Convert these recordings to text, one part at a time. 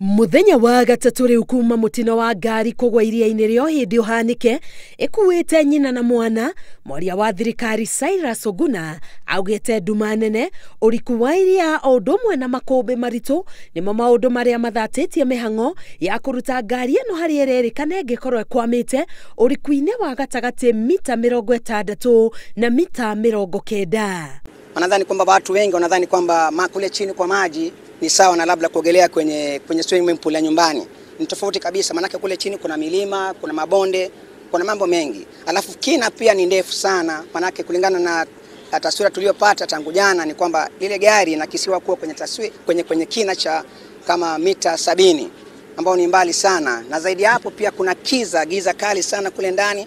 Muthenya wa gatatũ rĩu kuma mũtino wa ngari kũgwa iria-inĩ rĩa Ũhĩndĩ ũhanĩke ĩkuĩte nyina na mwana, mwaria wa thirikari Cyrus Oguna augĩte nduma nene, ũriku wa iria o ũndũ ũmwe na makũmbĩ maritũ nĩmo maũndũ marĩa mathatĩtie mĩhang'o ya kũruta ngari ĩno harĩa ĩrerĩkana ĩngĩkorwo ĩkwamĩte ũriku-inĩ wa gatagatĩ mita 60 na mita 90. Wanadhani kwamba watu wengi wanadhani kwamba kule chini kwa maji ni sawa na labda kuogelea kwenye swimming pool ya nyumbani. Ni tofauti kabisa, maanake kule chini kuna milima, kuna mabonde, kuna mambo mengi. Alafu kina pia ni ndefu sana, maanake kulingana na taswira tuliyopata tangu jana ni kwamba lile gari inakisiwa kuwa kwenye taswira kwenye kina cha kama mita 70 ambao ni mbali sana. Na zaidi hapo pia kuna giza kali sana kule ndani,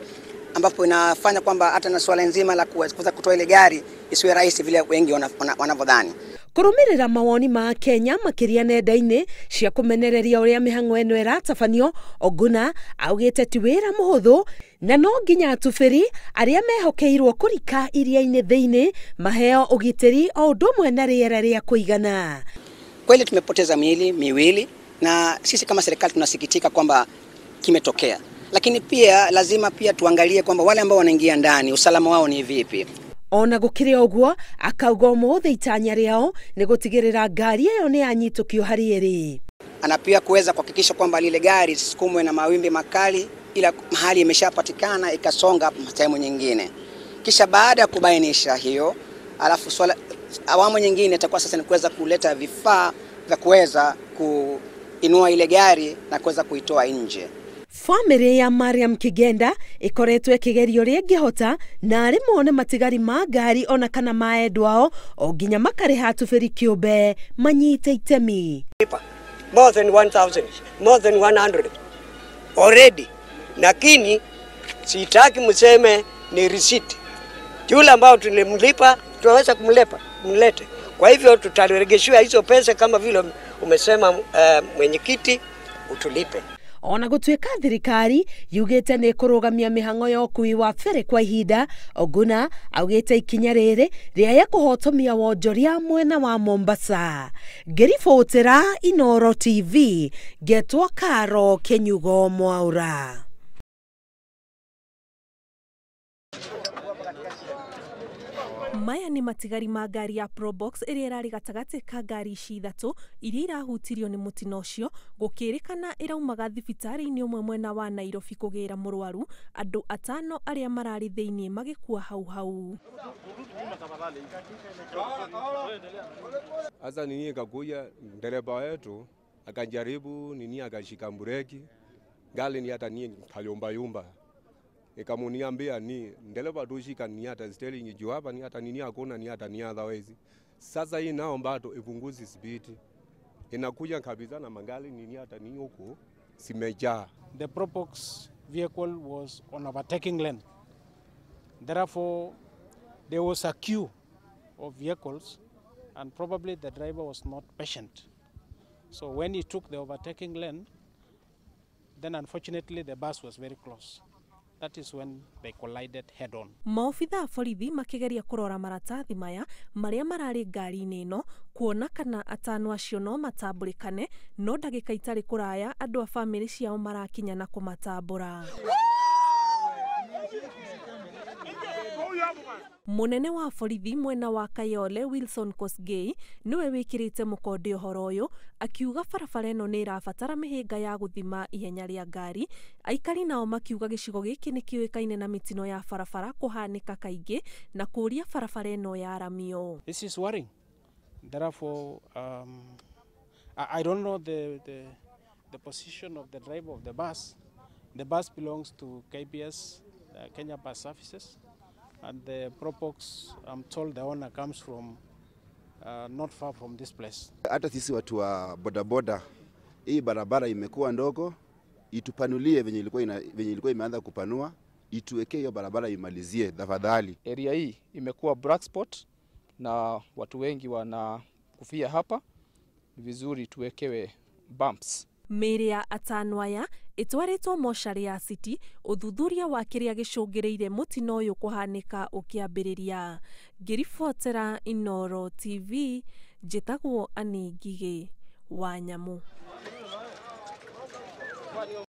ambapo inafanya kwamba hata na swala nzima la kuweza kutoa ile gari isiwe rahisi vile wengi wanavyodhani. Kũrũmĩrĩra mawoni ma Kenya makĩria nenda-inĩ cia kũmenereria ũrĩa mĩhang'o ĩno ĩratabanio, Oguna augĩte ti wĩra mũhũthũ na no nginya atubĩri arĩa mehokeirwo kũrika iria-inĩ thĩinĩ maheo ũgitĩri o ũndũ ũmwe na rĩera rĩa kũigana. Kweli tumepoteza miili miwili na sisi kama serikali tunasikitika kwamba kimetokea, lakini pia lazima pia tuangalie kwamba wale ambao wanaingia ndani usalama wao ni vipi. Ona gũkĩrĩ ũguo akauga ũmũthĩ itanya rĩao nĩ gũtigĩrĩra ngari ĩyo nĩ yanyitũkio harĩ ĩrĩ. Ana pia kuweza kuhakikisha kwamba lile gari lisisukumwe na mawimbi makali, ila mahali imeshapatikana ikasonga sehemu nyingine. Kisha baada ya kubainisha hiyo, alafu swala awamu nyingine itakuwa sasa ni kuweza kuleta vifaa vya kuweza kuinua ile gari na kuweza kuitoa nje. Famĩlĩ ya Mariam Kigenda ĩkoretwo ĩkĩgeria ũrĩa ĩngĩhota na arĩ mone matigari ma ngari ona kana ma endwa ao o nginya makarĩha atubĩri kĩũmbe manyite itemi. More than 1000, more than 100 already, lakini sitaki mseme ni receipt. Yule ambao tulimlipa tunaweza kumlipa mlete. Kwa hivyo tutarejeshiwa hizo pesa kama vile umesema mwenyekiti, utulipe. Ona gũtuĩka thirikari yugĩte nĩ kũrũgamia mĩhang'o ya ũkui wa ferry kwa ihinda, Oguna augĩte ikinya rĩrĩ rĩaye kũhotomia wonjoria mwena wa Mombasa. Ngĩribotera Inooro TV, ngetwo Karo Kĩnyugo Mwaura. Maya nĩ matigari ma ngari ya Probox ĩrĩa ĩrarĩ gatagatĩ ka ngari ici ithatũ iria irahutirio nĩ mũtino ũcio, gũkĩrĩkana ĩraumaga thibitarĩ-inĩ ũmwe mwena wa Nairobi kũgĩra mũrwaru, andũ atano arĩa mararĩ thĩinĩ magĩkua hau hau. Sasa nini ikakuja dereva wetu akajaribu nini akashika breki, gari ni hata nini kayumba yumba. Ikamuniambia ni ndereva tushika ni hata steering juu hapa ni hata nini hakuna ni hata ni otherwise. Sasa hii naomba tu ipunguze speed. Inakuja kabisa na magari nini hata ni huko simejaa. The Probox vehicle was on overtaking lane. Therefore there was a queue of vehicles and probably the driver was not patient. So when he took the overtaking lane, then unfortunately the bus was very close. That is when they collided head on. Maobitha a borithi makigeria kurora maratathi maya maria marari ngari-inĩ ĩno kuona kana atano acio no matambũrĩkane, no ndagĩka itarĩ kũraya andũ a bamĩrĩ ciao marakinya na kũmatambũra. Mũnene wa borithi mwena wa Kayole Wilson Kosgei nĩwe wĩkĩrĩte mũkonde ũhoro ũyũ akiuga barabara ĩno nĩ ĩrabatara mĩhĩnga ya gũthima ihenya rĩa ngari. Aikari nao makiuga gĩcigo gĩkĩ nĩ kĩũĩkaine na mĩtino ya barabara kũhanĩka kaingĩ na kũũria barabara ĩno yaramio. This is worrying. Therefore, I don't know the position of the driver of the bus. The bus belongs to KBS, Kenya Bus Services. And the Probox, I'm told the owner comes from not far from this place. Hata sisi watu wa bodaboda, hii barabara imekuwa ndogo, itupanulie venye ilikuwa imeanza kupanua, ituwekee hiyo barabara imalizie tafadhali. Area hii imekuwa black spot na watu wengi wanakufia hapa, ni vizuri tuwekewe bumps. Mĩĩrĩ ya atano aya ĩtwarĩtwo mocarĩ ya City ũthuthuria wa kĩrĩa gĩcũngĩrĩire mũtino ũyũ kũhanĩka ũkĩambĩrĩria. Ngĩribotera Inooro TV, njĩtagwo Annie Ngigĩ wa Nyamu.